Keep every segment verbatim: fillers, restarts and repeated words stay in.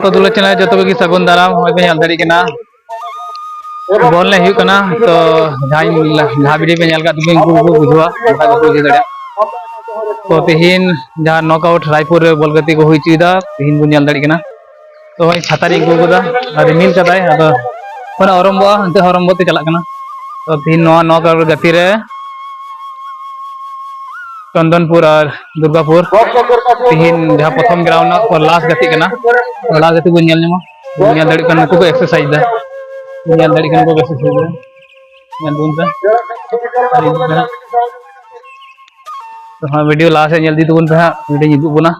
ᱛᱚ ᱫᱩᱞᱟᱹᱲ ᱪᱮᱱᱮᱞ ᱡᱚᱛᱚ ᱠᱚᱜᱮ ᱥᱟᱹᱜᱩᱱ ᱫᱟᱨᱟᱢ᱾ ᱱᱚᱜᱼᱚᱭ ᱯᱮ ᱧᱮᱞ ᱫᱟᱲᱮᱭᱟᱜ ᱠᱟᱱᱟ, ᱵᱚᱞ ᱮᱱᱮᱡ ᱦᱩᱭᱩᱜ ᱠᱟᱱᱟ᱾ ᱛᱚ ᱡᱟᱦᱟᱸᱭ ᱞᱟᱦᱟ ᱵᱷᱤᱰᱤᱭᱳ ᱯᱮ ᱧᱮᱞ ᱠᱟᱜ ᱛᱟᱵᱚᱱ, ᱩᱱᱠᱩ ᱠᱚ ᱵᱩᱡᱷᱟᱹᱣᱟ, ᱚᱱᱠᱟ ᱜᱮᱠᱚ ᱵᱩᱡᱷᱟᱹᱣ ᱫᱟᱲᱮᱭᱟᱜᱼᱟ᱾ ᱛᱚ ᱛᱮᱦᱮᱧ ᱡᱟᱦᱟᱸ ᱱᱚᱠ ᱟᱣᱩᱴ ᱨᱟᱭᱯᱩᱨ ᱨᱮ ᱵᱚᱞ ᱜᱟᱛᱮ ᱠᱚ ᱦᱩᱭ ᱦᱚᱪᱚᱭᱮᱫᱟ, ᱛᱮᱦᱮᱧ ᱵᱚᱱ ᱧᱮᱞ ᱫᱟᱲᱮᱭᱟᱜ ᱠᱟᱱᱟ᱾ ᱛᱚ ᱦᱳᱭ, ᱪᱷᱟᱛᱟ ᱨᱤᱧ ᱟᱹᱜᱩ ᱠᱟᱫᱟ ᱟᱨ ᱨᱤᱢᱤᱞ ᱠᱟᱫᱟᱭ, ᱟᱫᱚ ᱚᱱᱟ ᱟᱨᱚᱢᱵᱚᱜᱼᱟ, ᱚᱱᱛᱮ ᱦᱚᱸ ᱟᱨᱚᱢᱵᱚ ᱛᱮ ᱪᱟᱞᱟᱜ ᱠᱟᱱᱟ᱾ ᱛᱚ ᱛᱮᱦᱮᱧ ᱱᱚᱣᱟ ᱱᱚᱠ ᱟᱣᱩᱴ ᱜᱟᱛᱮ ᱨᱮ ᱪᱚᱱᱫᱚᱱᱯᱩᱨ ᱟᱨ ᱫᱩᱨᱜᱟᱯᱩᱨ, ᱛᱤᱦᱤᱧ ᱡᱟᱦᱟᱸ ᱯᱨᱚᱛᱷᱚᱢ ᱜᱨᱟᱣᱩᱱᱰ ᱨᱮᱱᱟᱜ ᱞᱟᱥᱴ ᱜᱟᱛᱮᱜ ᱠᱟᱱᱟ, ᱞᱟᱥᱴ ᱜᱟᱛᱮ ᱵᱚᱱ ᱧᱮᱞ ᱧᱟᱢᱟ᱾ ᱵᱚᱱ ᱧᱮᱞ ᱫᱟᱲᱮᱭᱟᱜ ᱠᱟᱱᱟ, ᱱᱩᱠᱩ ᱠᱚ ᱮᱠᱥᱟᱨᱥᱟᱭᱤᱡᱽ ᱫᱟ, ᱵᱚᱱ ᱧᱮᱞ ᱫᱟᱲᱮᱭᱟᱜ ᱠᱟᱱᱟ, ᱱᱩᱠᱩ ᱠᱚ ᱮᱠᱥᱟᱨᱥᱟᱭᱤᱡᱽ ᱫᱟ᱾ ᱧᱮᱞ ᱵᱚᱱ ᱯᱮ, ᱟᱨ ᱤᱧ ᱫᱚ ᱦᱟᱸᱜ ᱛᱚ ᱦᱟᱸᱜ ᱵᱷᱤᱰᱤᱭᱳ ᱞᱟᱦᱟ ᱥᱮᱫ ᱧᱮᱞ ᱤᱫᱤ ᱛᱟᱵᱚᱱ ᱯᱮ ᱦᱟᱸᱜ, ᱵᱷᱤᱰᱤᱭᱳᱧ ᱩᱫᱩᱜ ᱵᱚᱱᱟ᱾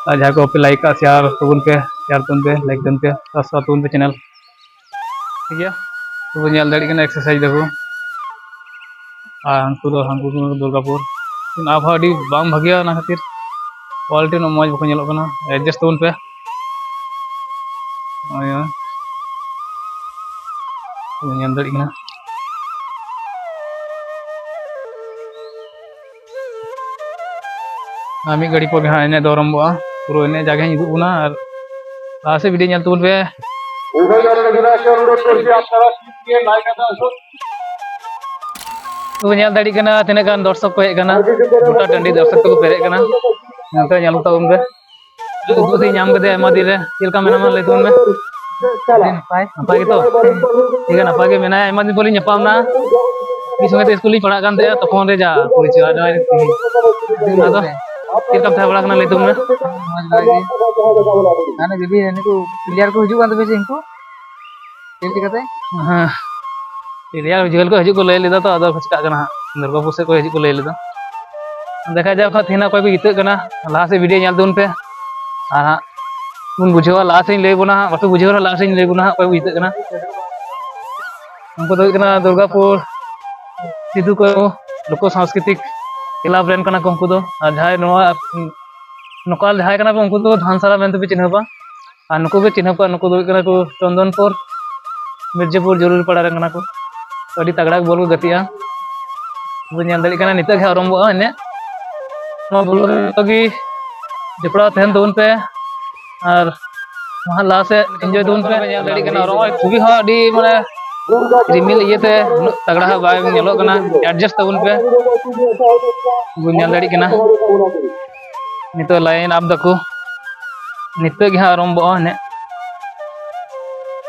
ᱟᱨ ᱡᱟᱦᱟᱸᱭ ᱠᱚ ᱵᱟᱯᱮ ᱞᱟᱭᱤᱠ ᱠᱟᱜ, ᱥᱮᱭᱟᱨ ᱛᱟᱵᱚᱱ ᱯᱮ, ᱥᱮᱭᱟᱨ ᱛᱟᱵᱚᱱ ᱯᱮ, ᱞᱟᱭᱤᱠ ᱛᱟᱵᱚᱱ ᱯᱮ, ᱥᱟᱵᱥᱠᱨᱟᱭᱤᱵ ᱛᱟᱵᱚᱱ ᱯᱮ ᱪᱮᱱᱮᱞ᱾ ᱴᱷᱤᱠ ᱜᱮᱭᱟ, ᱛᱚᱵᱮ ᱧᱮᱞ ᱫᱟᱲᱮᱭᱟᱜ ᱠᱟᱱᱟ ᱮᱠᱥᱟᱨᱥᱟᱭᱤᱡᱽ ᱫᱟᱠᱚ᱾ ᱟᱨ ᱦᱟᱱᱠᱩ ᱫᱚ, ᱦᱟᱱᱠᱩ ᱠᱚ ᱫᱩᱨᱜᱟᱯᱩᱨ᱾ ᱟᱵᱚᱦᱟᱣᱟ ᱟᱹᱰᱤ ᱵᱟᱝ ᱵᱷᱟᱜᱮᱭᱟ, ᱚᱱᱟ ᱠᱷᱟᱹᱛᱤᱨ ᱠᱳᱣᱟᱞᱤᱴᱤ ᱩᱱᱟᱹᱜ ᱢᱚᱡᱽ ᱵᱟᱠᱚ ᱧᱮᱞᱚᱜ ᱠᱟᱱᱟ᱾ ᱮᱰᱡᱟᱥᱴ ᱛᱟᱵᱚᱱ ᱯᱮ᱾ ᱱᱚᱜᱼᱚᱭ, ᱛᱚᱵᱮ ᱧᱮᱞ ᱫᱟᱲᱮᱭᱟᱜ ᱠᱟᱱᱟ᱾ ᱟᱨ ᱢᱤᱫ ᱜᱷᱟᱹᱲᱤ ᱯᱚᱨ ᱜᱮ ᱦᱟᱸᱜ ᱮᱱᱮᱡ ᱫᱚ ᱟᱨᱚᱢᱵᱚᱜᱼᱟ᱾ ᱯᱩᱨᱟᱹ ᱮᱱᱮᱡ ᱡᱟᱜᱮ ᱦᱟᱸᱜ ᱩᱫᱩᱜ ᱵᱚᱱᱟ, ᱟᱨ ᱞᱟᱦᱟ ᱥᱮᱫ ᱵᱷᱤᱰᱤᱭᱳ ᱧᱮᱞ ᱛᱟᱵᱚᱱ ᱯᱮ᱾ ᱛᱚᱵᱮ ᱧᱮᱞ ᱫᱟᱲᱮᱭᱟᱜ ᱠᱟᱱᱟ ᱛᱤᱱᱟᱹᱜ ᱜᱟᱱ ᱫᱚᱨᱥᱚᱠ ᱠᱚ ᱦᱮᱡ ᱟᱠᱟᱱᱟ, ᱜᱚᱴᱟ ᱴᱟᱺᱰᱤ ᱫᱚᱨᱥᱚᱠ ᱛᱮᱠᱚ ᱯᱮᱨᱮᱡ ᱟᱠᱟᱱᱟ᱾ ᱱᱚᱛᱮ ᱧᱮᱞ ᱛᱟᱵᱚᱱ ᱯᱮ᱾ ᱩᱫᱩᱜ ᱥᱮᱫ ᱧᱟᱢ ᱠᱮᱫᱮᱭᱟ ᱟᱭᱢᱟ ᱫᱤᱱ ᱨᱮ᱾ ᱪᱮᱫ ᱞᱮᱠᱟ ᱢᱮᱱᱟᱢᱟ ᱞᱟᱹᱭ ᱛᱟᱵᱚᱱ ᱢᱮ᱾ ᱟᱹᱰᱤ ᱱᱟᱯᱟᱭ᱾ ᱱᱟᱯᱟᱭ ᱜᱮᱛᱚ? ᱴᱷᱤᱠ ᱜᱮᱭᱟ, ᱱᱟᱯᱟᱭ ᱜᱮ ᱢᱮᱱᱟᱭᱟ᱾ ᱟᱭᱢᱟ ᱫᱤᱱ ᱯᱚᱨᱮᱧ ᱧᱟᱯᱟᱢ ᱱᱟ᱾ ᱢᱤᱫ ᱥᱚᱸᱜᱮ ᱛᱮ ᱥᱠᱩᱞ ᱞᱤᱧ ᱯᱟᱲᱦᱟᱜ ᱠᱟᱱ ᱛᱟᱦᱮᱸᱜᱼᱟ, ᱛᱚᱠᱷᱚᱱ ᱨᱮ ᱡᱟ ᱯᱚᱨᱤᱪᱚᱭ᱾ ᱟᱨ ᱱᱚᱜᱼᱚᱭ ᱛᱮᱦᱮᱧ᱾ ᱟᱹᱰᱤ ᱟᱫᱚ ᱱᱟᱯᱟᱭ᱾ ᱪᱮᱫ ᱞᱮᱠᱟᱢ ᱛᱟᱦᱮᱸ ᱵᱟᱲᱟ ᱠᱟᱱᱟ ᱞᱟᱹᱭ ᱛᱟᱵᱚᱱ ᱢᱮ᱾ ᱢᱚᱡᱽ ᱵᱟᱲᱟ ᱜᱮ᱾ ᱢᱟᱱᱮ ᱡᱩᱫᱤ ᱱᱩᱠᱩ ᱯᱞᱮᱭᱟᱨ ᱠᱚ ᱦᱤᱡᱩᱜ ᱠᱟᱱ ᱛᱟᱯᱮᱭᱟ ᱥᱮ ᱩᱱᱠᱩ? ᱪᱮᱫ ᱪᱤᱠᱟᱹᱛᱮ? ᱦᱮᱸ, ᱨᱮᱭᱟᱲ ᱡᱷᱟᱹᱞ ᱠᱚ ᱦᱤᱡᱩᱜ ᱠᱚ ᱞᱟᱹᱭ ᱞᱮᱫᱟ ᱛᱚ, ᱟᱫᱚ ᱪᱤᱠᱟᱹᱜ ᱠᱟᱱᱟ ᱦᱟᱸᱜ, ᱫᱩᱨᱜᱟᱯᱩᱨ ᱥᱮᱫ ᱠᱚ ᱦᱤᱡᱩᱜ ᱠᱚ ᱞᱟᱹᱭ ᱞᱮᱫᱟ᱾ ᱫᱮᱠᱷᱟ ᱡᱟᱣ ᱦᱟᱸᱜ ᱛᱮᱦᱮᱧ ᱚᱠᱚᱭ ᱠᱚ ᱡᱤᱛᱟᱹᱜ ᱠᱟᱱᱟ᱾ ᱞᱟᱦᱟ ᱥᱮᱫ ᱵᱷᱤᱰᱤᱭᱳ ᱧᱮᱞ ᱛᱟᱵᱚᱱ ᱯᱮ, ᱟᱨ ᱦᱟᱸᱜ ᱵᱚᱱ ᱵᱩᱡᱷᱟᱹᱣᱟ᱾ ᱞᱟᱦᱟ ᱥᱮᱫ ᱤᱧ ᱞᱟᱹᱭ ᱟᱵᱚᱱᱟ ᱦᱟᱸᱜ, ᱵᱟᱯᱮ ᱵᱩᱡᱷᱟᱹᱣ ᱨᱮᱦᱚᱸ ᱞᱟᱦᱟ ᱥᱮᱫ ᱤᱧ ᱞᱟᱹᱭ ᱟᱵᱚᱱᱟ ᱦᱟᱸᱜ ᱚᱠᱚᱭ ᱠᱚ ᱡᱤᱛᱟᱹᱜ ᱠᱟᱱᱟ᱾ ᱩᱱᱠᱩ ᱫᱚ ᱦᱩᱭᱩᱜ ᱠᱟᱱᱟ ᱫᱩᱨᱜᱟᱯᱩᱨ ᱥᱤᱫᱩ ᱠᱟᱹᱱᱦᱩ ᱞᱳᱠᱚ ᱥᱟᱝᱥᱠᱨᱤᱛᱤᱠ ᱠᱞᱟᱵᱽ ᱨᱮᱱ ᱠᱟᱱᱟ ᱠᱚ ᱩᱱᱠᱩ ᱫᱚ᱾ ᱟᱨ ᱡᱟᱦᱟᱸᱭ ᱱᱚᱣᱟ ᱱᱚᱠᱟᱞ ᱡᱟᱦᱟᱸᱭ ᱠᱟᱱᱟ ᱠᱚ, ᱩᱱᱠᱩ ᱫᱚ ᱫᱷᱟᱱᱥᱟᱨᱟ ᱢᱮᱱᱛᱮ ᱯᱮ ᱪᱤᱱᱦᱟᱹᱯᱟ᱾ ᱟᱨ ᱱᱩᱠᱩ ᱯᱮ ᱪᱤᱱᱦᱟᱹᱯ ᱠᱚᱣᱟ, ᱱᱩᱠᱩ ᱫᱚ ᱦᱩᱭᱩᱜ ᱠᱟᱱᱟ ᱠᱚ ᱪᱚᱱᱫᱚᱱᱯᱩᱨ, ᱢᱤᱨᱡᱟᱯᱩᱨ, ᱡᱚᱨᱩᱨᱤ ᱯᱟᱲᱟ ᱨᱮᱱ ᱠᱟᱱᱟ ᱠᱚ᱾ ᱛᱚ, ᱟᱹᱰᱤ ᱛᱟᱜᱲᱟ ᱵᱚᱞ ᱠᱚ ᱜᱟᱛᱮᱜᱼᱟ᱾ ᱵᱚᱱ ᱧᱮᱞ ᱫᱟᱲᱮᱭᱟᱜ ᱠᱟᱱᱟ, ᱱᱤᱛᱚᱜ ᱜᱮ ᱟᱨᱚᱢᱵᱚᱜᱼᱟ ᱮᱱᱮᱡ᱾ ᱱᱚᱣᱟ ᱵᱚᱞ ᱨᱮ ᱡᱚᱛᱚ ᱜᱮ ᱡᱚᱯᱲᱟᱣ ᱛᱟᱦᱮᱱ ᱛᱟᱵᱚᱱ ᱯᱮ᱾ ᱟᱨ ᱢᱟ ᱞᱟᱦᱟ ᱥᱮᱫ enjoy ᱛᱟᱵᱚᱱ ᱯᱮ᱾ ᱧᱮᱞ ᱫᱟᱲᱮᱭᱟᱜ ᱠᱟᱱᱟ, ᱨᱚᱦᱚᱭ ᱠᱚᱜᱮ ᱦᱚᱸ ᱟᱹᱰᱤ ᱢᱟᱱᱮ ᱨᱤᱢᱤᱞ ᱤᱭᱟᱹᱛᱮ ᱩᱱᱟᱹᱜ ᱛᱟᱜᱲᱟ ᱦᱟᱸᱜ ᱵᱟᱭ ᱧᱮᱞᱚᱜ ᱠᱟᱱᱟ᱾ Adjust ᱛᱟᱵᱚᱱ ᱯᱮ᱾ ᱵᱚᱱ ᱧᱮᱞ ᱫᱟᱲᱮᱭᱟᱜ ᱠᱟᱱᱟ, ᱱᱤᱛᱚᱜ line up ᱫᱟᱠᱚ, ᱱᱤᱛᱚᱜ ᱜᱮ ᱦᱟᱸᱜ ᱟᱨᱟᱢᱵᱷᱚᱜᱼᱟ ᱮᱱᱮᱡ᱾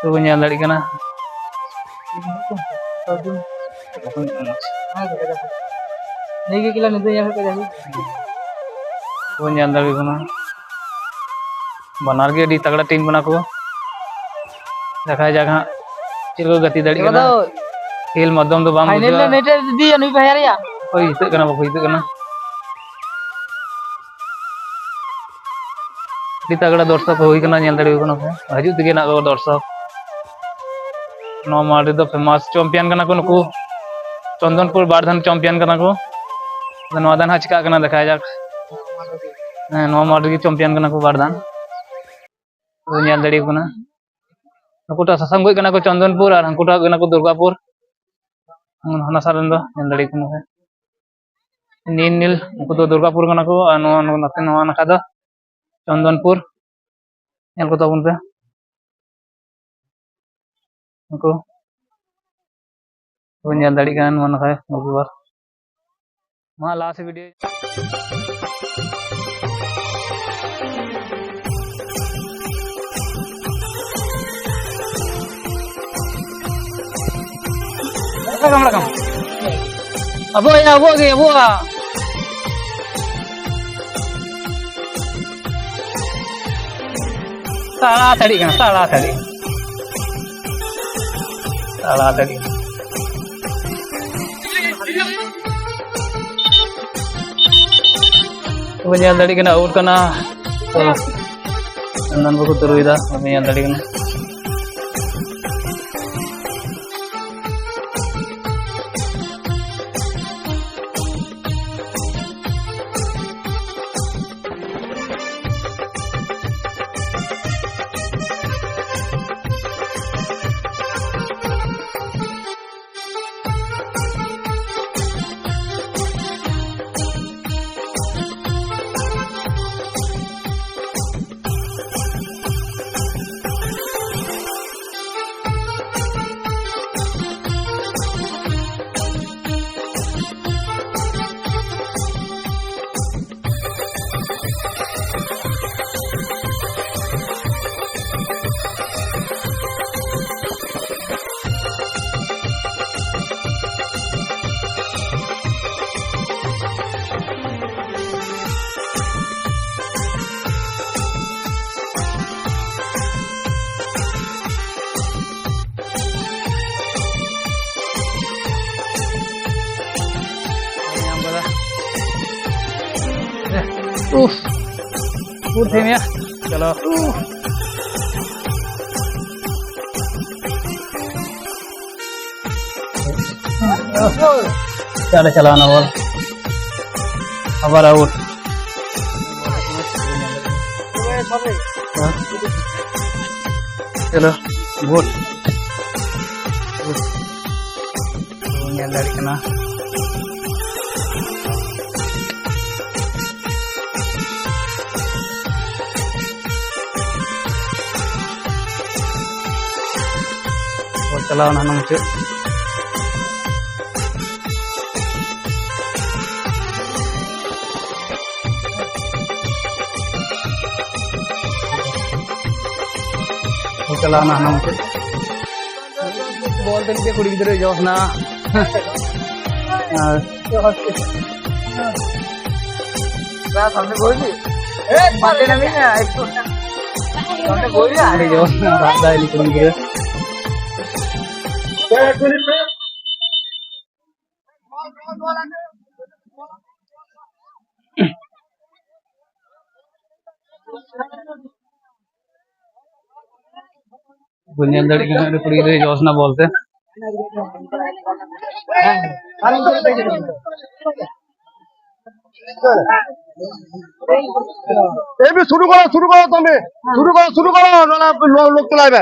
ᱛᱚ ᱵᱚᱱ ᱧᱮᱞ ᱫᱟᱲᱮᱭᱟᱜ ᱠᱟᱱᱟ᱾ ᱵᱚᱱ ᱧᱮᱞ ᱫᱟᱲᱮᱭᱟᱜ ᱠᱟᱱᱟ, ᱵᱟᱱᱟᱨ ᱜᱮ ᱟᱹᱰᱤ ᱛᱟᱜᱲᱟ team ᱠᱟᱱᱟ ᱠᱚ᱾ ᱫᱮᱠᱷᱟ ᱡᱟᱠ ᱦᱟᱸᱜ ᱪᱮᱫ ᱠᱚ ᱜᱟᱛᱮ ᱫᱟᱲᱮᱭᱟᱜ ᱠᱟᱱᱟ᱾ ᱠᱷᱮᱞ ᱢᱟᱫᱽᱫᱷᱚᱢ ᱫᱚ ᱵᱟᱝ ᱵᱩᱡᱷᱟᱹᱜᱼᱟ᱾ ᱱᱩᱭ ᱵᱷᱟᱭᱟᱨ ᱭᱟ᱾ ᱚᱠᱚᱭ ᱡᱤᱛᱟᱹᱜ ᱠᱟᱱᱟ, ᱵᱟᱠᱚ ᱡᱤᱛᱟᱹᱜ ᱠᱟᱱᱟ᱾ ᱟᱹᱰᱤ ᱛᱟᱜᱲᱟ ᱫᱚᱨᱥᱚᱠ ᱦᱩᱭ ᱠᱟᱱᱟ, ᱧᱮᱞ ᱫᱟᱲᱮᱭᱟᱠᱚ ᱠᱟᱱᱟ ᱯᱮ, ᱦᱤᱡᱩᱜ ᱛᱮᱜᱮ ᱦᱮᱱᱟᱜ ᱠᱚᱣᱟ ᱫᱚᱨᱥᱚᱠ᱾ ᱱᱚᱣᱟ ᱢᱟᱴᱷ ᱨᱮᱫᱚ famous champion ᱠᱟᱱᱟ ᱠᱚ ᱱᱩᱠᱩ, ᱪᱚᱱᱫᱚᱱᱯᱩᱨ ᱵᱟᱨ ᱫᱷᱟᱣ champion ᱠᱟᱱᱟ ᱠᱚ᱾ ᱟᱫᱚ ᱱᱚᱣᱟ ᱫᱷᱟᱣ ᱦᱟᱸᱜ ᱪᱤᱠᱟᱹᱜ ᱠᱟᱱᱟ, ᱫᱮᱠᱷᱟ ᱡᱟᱠ᱾ ᱦᱮᱸ, ᱱᱚᱣᱟ ᱢᱟᱴᱷ ᱨᱮᱜᱮ champion ᱠᱟᱱᱟ ᱠᱚ ᱵᱟᱨ ᱫᱷᱟᱣ᱾ ᱟᱫᱚ ᱧᱮᱞ ᱫᱟᱲᱮᱭᱟᱠᱚ ᱠᱟᱱᱟ, ᱱᱩᱠᱩᱴᱟᱜ ᱥᱟᱥᱟᱝ ᱠᱚ ᱠᱟᱱᱟ ᱠᱚ ᱪᱚᱱᱫᱚᱱᱯᱩᱨ, ᱟᱨ ᱦᱟᱹᱱᱠᱩᱴᱟᱜ ᱠᱟᱱᱟ ᱠᱚ ᱫᱩᱨᱜᱟᱯᱩᱨ᱾ ᱦᱟᱱᱟ ᱥᱟᱨ ᱨᱮᱱ ᱫᱚ ᱧᱮᱞ ᱫᱟᱲᱮᱭᱟᱠᱚ ᱠᱟᱱᱟ ᱯᱮ᱾ ᱱᱤᱞ ᱱᱤᱞ, ᱩᱱᱠᱩ ᱫᱚ ᱫᱩᱨᱜᱟᱯᱩᱨ ᱠᱟᱱᱟ ᱠᱚ, ᱟᱨ ᱱᱚᱣᱟ, ᱱᱚᱣᱟ ᱱᱟᱛᱮ, ᱱᱚᱣᱟ ᱱᱟᱠᱷᱟ ᱫᱚ ᱪᱚᱱᱫᱚᱱᱯᱩᱨ᱾ ᱧᱮᱞ ᱠᱚ ᱛᱟᱵᱚᱱ ᱯᱮ ᱩᱱᱠᱩ᱾ ᱵᱚᱱ ᱧᱮᱞ ᱫᱟᱲᱮᱭᱟᱜ ᱠᱟᱱᱟ ᱱᱚᱣᱟ ᱱᱟᱠᱷᱟ ᱜᱳᱞᱠᱤᱯᱟᱨ᱾ ᱢᱟ ᱞᱟᱦᱟ ᱥᱮᱫ video᱾ ᱟᱵᱚᱣᱟᱜ, ᱟᱵᱚᱣᱟᱜ ᱜᱮ, ᱟᱵᱚᱣᱟᱜ᱾ ᱛᱟᱲᱟᱛᱟᱲᱤ ᱠᱟᱱᱟ, ᱛᱟᱲᱟᱛᱟᱲᱤ᱾ ᱛᱟᱲᱟᱛᱟᱲᱤ᱾ ᱵᱚᱱ ᱧᱮᱞ ᱫᱟᱲᱮᱭᱟᱜ ᱠᱟᱱᱟ, out ᱠᱟᱱᱟ᱾ ᱛᱚ, ᱪᱚᱱᱫᱚᱱ ᱵᱟᱠᱚ ᱛᱩᱨᱩᱭ ᱫᱟ, ᱵᱚᱱ ᱧᱮᱞ ᱫᱟᱲᱮᱭᱟᱜ ᱠᱟᱱᱟ᱾ ᱩᱰ ᱛᱷᱤᱢ ᱭᱟ᱾ ᱪᱚᱞᱚ᱾ ᱪᱟᱞᱮ ᱪᱟᱞᱟᱣ ᱱᱟ ᱵᱚᱞ᱾ ᱟᱵᱟᱨ ᱟᱣᱩᱴ᱾ ᱪᱚᱞᱚ, ᱜᱩᱰ᱾ ᱧᱮᱞ ᱫᱟᱲᱮᱭᱟᱜ ᱠᱟᱱᱟ᱾ ᱵᱚᱞ ᱪᱟᱞᱟᱣ ᱮᱱᱟ ᱦᱟᱱᱟ ᱢᱩᱪᱟᱹᱫ᱾ ᱵᱚᱞ ᱪᱟᱞᱟᱣ ᱮᱱᱟ ᱦᱟᱱᱟ ᱢᱩᱪᱟᱹᱫ᱾ ᱵᱚᱞ ᱛᱮ ᱢᱤᱫᱴᱮᱡ ᱠᱩᱲᱤ ᱜᱤᱫᱽᱨᱟᱹ ᱡᱚᱥ ᱮᱱᱟ᱾ ᱟᱨ ᱥᱟᱢᱱᱮ ᱜᱳᱞ ᱫᱤ᱾ ᱵᱟᱛᱮ ᱱᱟ ᱢᱤᱫ ᱮᱠᱴᱩ᱾ ᱥᱟᱢᱱᱮ ᱜᱳᱞ ᱫᱤ᱾ ᱟᱹᱰᱤ ᱡᱚᱥ ᱮᱱᱟ, ᱨᱟᱜ ᱫᱟᱭ ᱩᱱᱤ ᱠᱩᱲᱤ ᱜᱤᱫᱽᱨᱟᱹ᱾ ᱵᱚᱱ ᱧᱮᱞ ᱫᱟᱲᱮᱭᱟᱜ ᱠᱟᱱᱟ, ᱟᱹᱰᱤ ᱠᱩᱲᱤ ᱜᱤᱫᱽᱨᱟᱹ ᱡᱚᱥ ᱮᱱᱟ ᱵᱚᱞ ᱛᱮ᱾ ᱮ ᱵᱤ, ᱥᱩᱨᱩ ᱠᱚᱨᱚ, ᱥᱩᱨᱩ ᱠᱚᱨᱚ ᱛᱚᱢᱮ᱾ ᱥᱩᱨᱩ ᱠᱚᱨᱚ, ᱥᱩᱨᱩ ᱠᱚᱨᱚ, ᱱᱚᱰᱮ ᱞᱳᱠ ᱪᱟᱞᱟᱭ ᱵᱮ᱾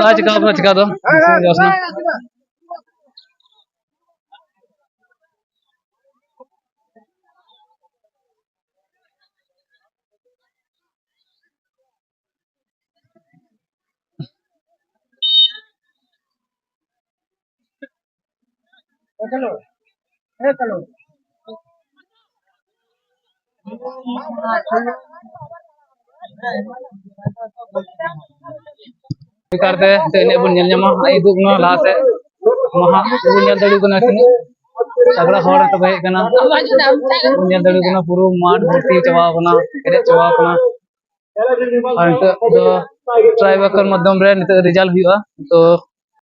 ᱵᱟᱭ ᱪᱤᱠᱟᱹᱣ ᱠᱟᱱᱟ, ᱪᱤᱠᱟᱹ ᱫᱚ᱾ ᱡᱚᱥ ᱮᱱᱟ᱾ ᱠᱟᱨᱛᱮ ᱱᱤᱛᱚᱜ ᱮᱱᱮᱡ ᱵᱚᱱ ᱧᱮᱞ ᱧᱟᱢᱟ, ᱟᱡ ᱩᱫᱩᱜ ᱠᱟᱱᱟ ᱞᱟᱦᱟ ᱥᱮᱫ᱾ ᱱᱚᱣᱟ ᱦᱟᱸᱜ ᱵᱚᱱ ᱧᱮᱞ ᱫᱟᱲᱮᱭᱟᱜ ᱠᱟᱱᱟ ᱛᱤᱱᱟᱹᱜ ᱛᱟᱜᱲᱟ ᱦᱚᱲ ᱠᱚ ᱦᱮᱡ ᱟᱠᱟᱱᱟ᱾ ᱵᱚᱱ ᱧᱮᱞ ᱫᱟᱲᱮᱭᱟᱜ ᱠᱟᱱᱟ ᱯᱩᱨᱟᱹ ᱢᱟᱴᱷ ᱵᱷᱚᱨᱛᱤ ᱪᱟᱵᱟ ᱟᱠᱟᱱᱟ, ᱯᱮᱨᱮᱡ ᱪᱟᱵᱟ ᱟᱠᱟᱱᱟ᱾ ᱟᱨ ᱱᱤᱛᱚᱜ ᱫᱚ tie breaker ᱢᱟᱫᱽᱫᱷᱚᱢ ᱨᱮ ᱱᱤᱛᱚᱜ result ᱦᱩᱭᱩᱜᱼᱟ᱾ ᱛᱚ